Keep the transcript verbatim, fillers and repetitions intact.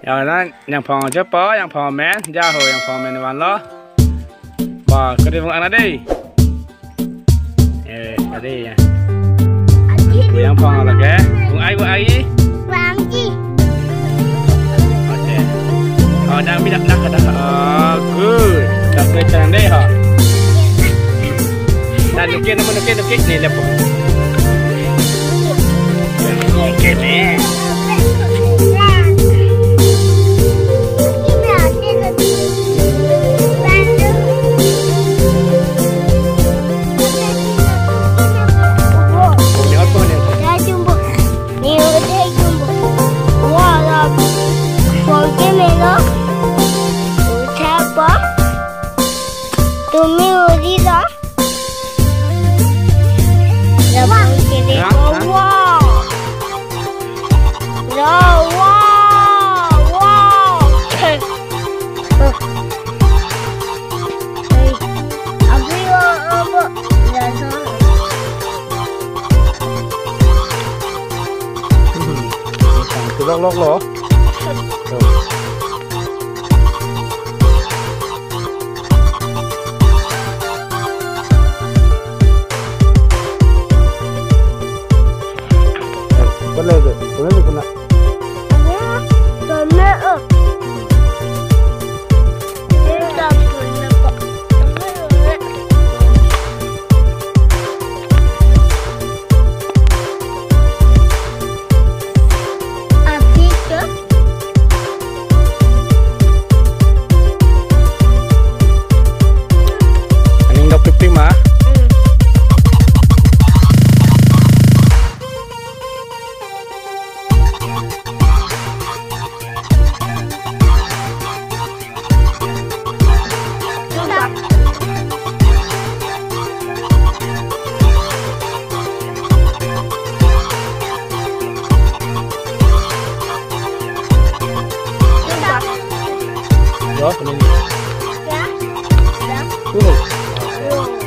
Lapunan Jangphong ajopo, Jangphong amen, ja ho Jangphong amen vanlo. Ba, kadi vung ana dei. Eh, kadi ya. Vung Jangphong lake. Vung ai, vung ai. Oke. Oh, dang bidak dak dak. Oh, good. Dak kue chang dei ho. Dan nuke, nuke, nuke, nuke, ne lepo. Nuke ne. Ni udah jumbo. Wala. Pokemon lo. Ucapa. Tumi uri lo. Ya, Pokemon. Ya, ya. Wow. Ya, wow. Wow. Hey, abri o, abo. Ya, so. Tulok lok lo. Kona le, kona le, kona. Aning dok pipik ma? Ya, ini. Ya. Tuh.